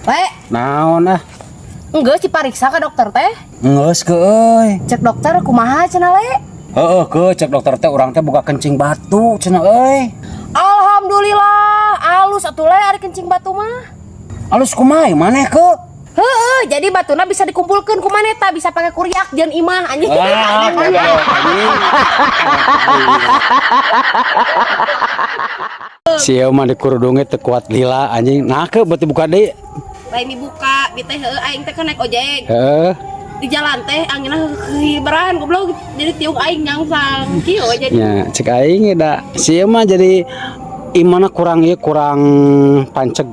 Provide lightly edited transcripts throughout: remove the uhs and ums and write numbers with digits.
Le, Naon ah? Enggak sih, pariksa ke dokter teh. Geus ke euy. Cek dokter kumaha cenah, Le? Heeh, ke cek dokter teh urang teh boga kencing batu cenah euy. Alhamdulillah, alus atuh, Le, ari kencing batu mah. Alus kumaha maneh ke? Heeh, jadi batuna bisa dikumpulkeun ku maneh tah, bisa pakai kuriak jeung imah, anjing. Wah, goblok anjing. Sia mah dikurudunge teu kuat lila, anjing. Nah ke berarti buka deui. Lain dibuka, bi teh heueuh aing teh kan naik ojek. Heeh. Di jalan teh anginna hiberan, goblok, jadi tiung aing nyangsang. Kieu jadi. Ya, cek aing da. Sia mah jadi imana kurang ieu, kurang panceg.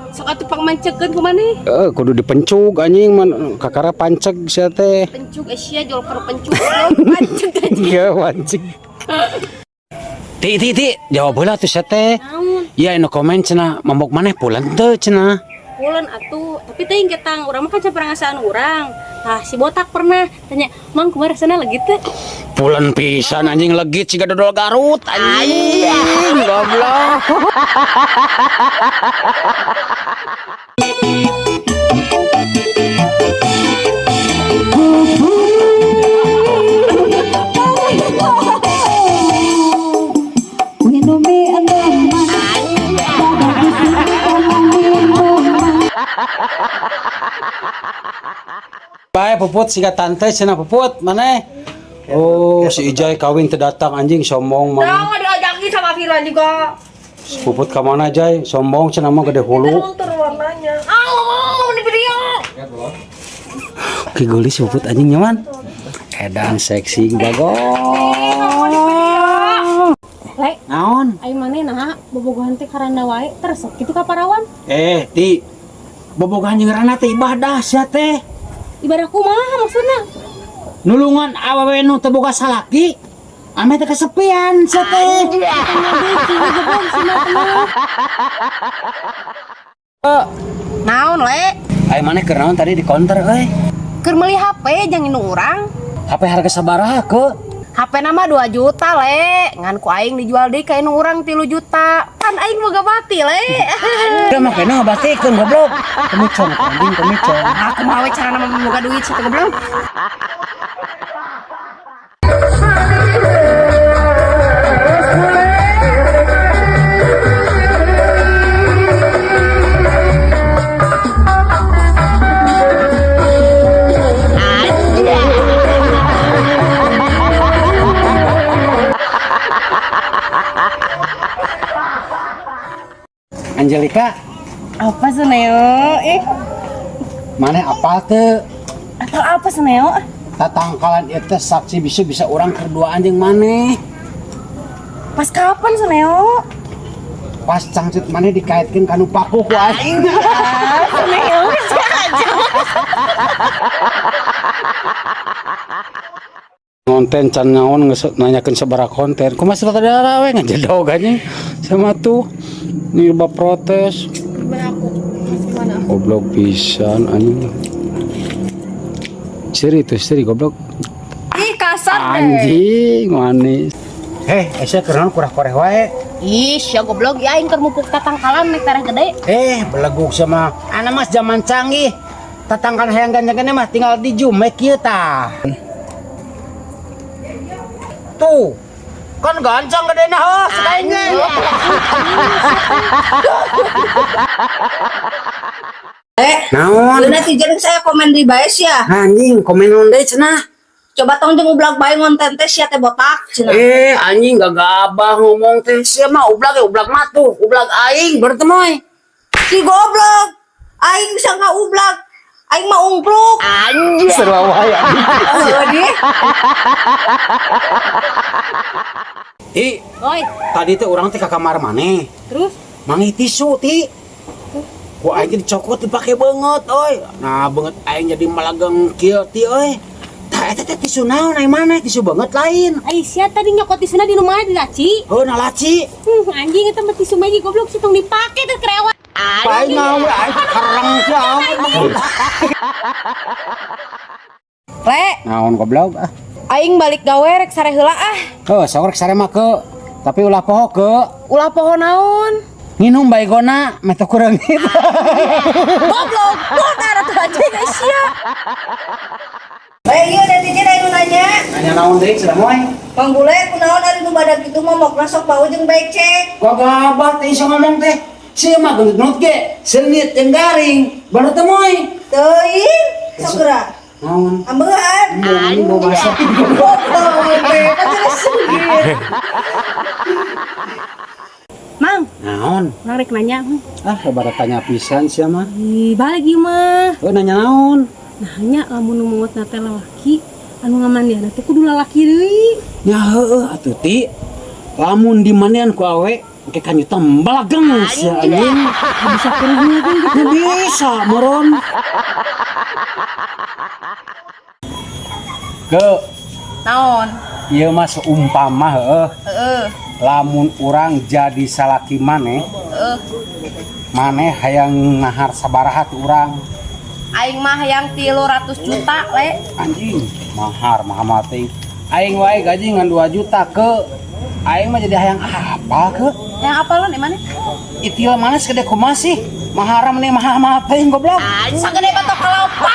Sok atuh pangmancekeun ku maneh. Heeh, kudu dipencug, anjing, man kakara panceg sia teh. Pencuk Asia jol per pencuk, goblok, panceg anjing. Iya, panceg. Ti ti ti, jawab heula tuh sia teh. Naon? Iya, anu komen cenah, mambok maneh pulen teu cenah. Pulen atuh, tapi teh ketang urang mah kan can pernah ngasaan urang. Tah si botak pernah tanya, "Mang, kumaha rasana legit teu?" Pulen pisan, anjing, legit siga dodol Garut, anjing, goblok. Bae Puput siga tante cenah, Puput maneh. Oh, si Ijai kawin teu datang, anjing, sombong maneh. Nah, diajakin sama Firman juga. Puput ka mana, Jai? Sombong cenah mah gede hulu. Tur warnanya. Ah, di video. Ki geulis si Puput, anjing, nyaman. Edan seksi bagong. Le, Naon? ai maneh naha bobogohan teh karanda wae terus kitu ka parawan? Eh, ti bobogohan jeung rana teh ibadah sia teh. Ibadah kumaha maksudna? Nulungan awewe nu teu boga salaki. Ame teh kesepian sia teh. Naon, Le? Ai maneh keur naon tadi di counter euy? Keur meuli HP jang indung urang. HP harga sabaraha ke? HP nama 2 juta, Le. Ngan ku aing dijual deui ka indung urang 3 juta. Kan aing boga bati, Le. Udah make na batikeun, goblok. Kemicong, anjing, kemicong. Aku mah we carana mah boga duit satu, goblok. Angelika, Apa Suneo? Eh, maneh apal teu? atau apa Suneo? Tatangkalan ieu teh saksi bisa bisa urang kerduaan jeung maneh. Pas kapan, Suneo? Pas cangcut maneh dikaitkeun kanu paku ku aing. Ah, Suneo. Konten can naon geus nanyakeun sabaraha konten. Kumaha sutradara we ngajedog, anjing. Sama tuh ini loba protes. Gimana aku? Masih gimana? Goblok pisan, anjing. Seri tuh, seri, goblok. Ih, kasar deh. Anjing manis. Eh, esa keur naon kurah-koreh wae? Ih, sia goblok, ya aing keur mupuk tatangkalan nek tareh gede. Eh, beleguk sama anak mas zaman canggih. Tatangkalan hayang ganjang mah tinggal di jumek kieu tah. Tuh. Kan gancang gedena heuh sekaingnya. Eh, Naon? netizen saya komen di bae sia. Anjing, komen naon deui cenah? Coba tong jeung ublag bae ngonten teh sia teh botak cenah. Eh, anjing, gagabah ngomong teh. Sia mah ublag ya ublag mah tuh, ublag aing berarti moy. Si goblok. Aing bisa ngaublak. Aing mah ungpluk. Anjing. Seru wae, anjing. Oh, di. Ti, Oi, tadi teh urang teh ka kamar maneh. Terus? Manggih tisu, Ti. Ku aing teh dicokot dipake beungeut euy. Nah, beungeut aing jadi melageng kieu, Ti, euy. Tah eta teh tisu naon ai maneh? Tisu beungeut lain? Ai sia tadi nyokot tisuna di rumah di laci. Heuh, na laci. Anjing, eta mah tisu magic, goblok, sih tong dipake teh kerewat. Paing mah we aing kereng sia. Le, Naon, goblok ah? Aing balik gawe rek sare heula ah. Heuh, sok rek sare mah ke. Tapi ulah poho ke. Ulah poho naon? Nginum baygona meh teu kurang gitu. Goblok, modar atuh anjing sia. Bae ieu netizen aya nu nanya. Nanya naon deui cenah moy? Mang Bule kunaon ari nu badak kitu momokna sok bau jeung becek. Gagabah teh iso ngomong teh. Sia mah gendut ge, seungit jeung garing. Baru teh moy. Teuing, sok geura. Naon? Ambehan. Ini bau basah. Goblok, teh kan jelas seungit. Mang, Naon? urang rek nanya. Mang. Ah, hebat tanya pisan sia mah. Ih, balik ieu mah. Oh, nanya naon? Nah, nya lamun nu maot teh lalaki, anu ngamandian teh kudu lalaki deui. Ya heueuh atuh ti. Lamun dimandian ku awe, engke kanyuta balageng sia anjing. Bisa keneh Ya bisa, moron. Ke, Naon? ieu mah seumpama heueuh. Heeh. Lamun urang jadi salaki maneh, Heeh. maneh hayang nahar sabaraha ti urang. Aing mah hayang 300 juta, Le. Anjing, mahar mahal mati. Aing wae gaji ngan 2 juta ke. Aing mah jadi hayang apa ke? Yang apa lo nih mana? Itil mana segede kumaha sih? Maharam nih mahal mahal teuing goblok. Sagede batok kalapa.